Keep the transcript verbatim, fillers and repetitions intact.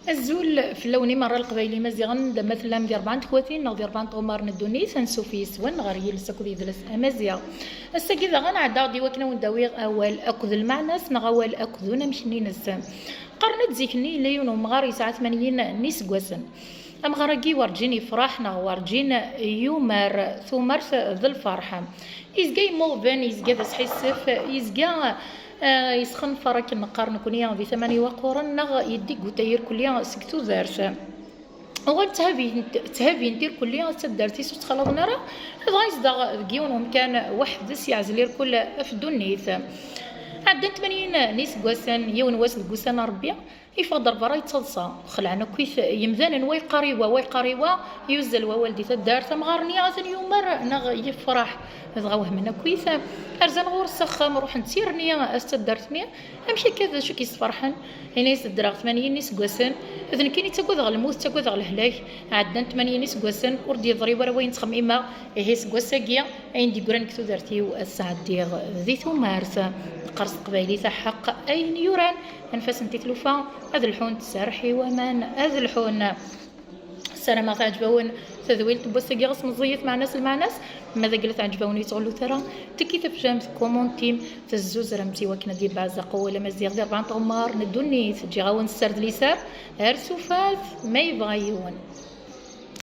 Azul fell-awen i merra Leqbayel imaziɣen, d ama tellam di rebɛa n tekwatin neɣ di rebɛa n tɣemmar n ddunit, ansuf yes-wen ɣer yiles akked yidles amaziɣ. Ass-agi daɣen ɛeddaɣ-d i wakken ad wen-d-awiɣ awal akked lmeɛna-s neɣ awal akked unamek-nni-ines. Qqaren-d zik-nni yella yiwen umɣar yesɛa tmanyin n yiseggasen. Amɣar-agi werǧin yefṛeḥ neɣ werǧin yumar tumert d lferḥ. Yezga yemmuɣben, yezga d asḥissef, yezga, eh, yesxenfer akken neqqar nekkni di tama n Iwaqquren, neɣ yeddigguta irkelli seg tudert. Uɣal tthabint, tthabint irkelli d taddart-is ur ttxalaḍen ara, dɣa yezdeɣ deg yiwen wemkan weḥd-s, yeɛzel irkul ɣef ddunit. Ɛeddan tmanyin n yiseggasen, yiwen wass deg wussan n Ṛebbi, yeffeɣ-d ɣer berra yettaḍsa. Xelɛen akkit yemdanen, wa yeqqar i wa, wa yeqqar i wa, yuzzel wawal di taddart. Amɣar-nni atan yumar neɣ yefṛeḥ, dɣa wehmen akkit. Rzan ɣur-s s axxam, ruḥen d tirni s taddart-nni. Amek akka, d acu i k-yesferḥen? Ini-as ddreɣ tmanyin n yiseggasen, d nekkini ttagadeɣ lmut, ttagadeɣ lehlak. Ɛeddan tmanyin n yiseggasen, ur d-yeḍri wara wayen ttxemmimeɣ. Ihi seg wass-agi, ayen d-yeggran deg tudert-iw ad sɛeddiɣ di tumert. Teqqar s teqbaylit aḥeqq ayen yuran, anef-asent i tlufa ad lḥunt, serreḥ i waman ad lḥun. Ssarameɣ teɛǧeb-awen tedwilt n wass-agi, ɣas meẓẓiyet meɛna-s lmeɛna-s. Ma d agla teɛǧeb-awen ur yettɣellut ara, tekki tafjamt, kumuntim, tezzuzremt i wakken ad d-yebbeɛzeq wawal amaziɣ di rebɛa n tɣemmar n ddunit. Ǧǧiɣ-awen sser d liser, ar sufat ma yebɣa yiwen.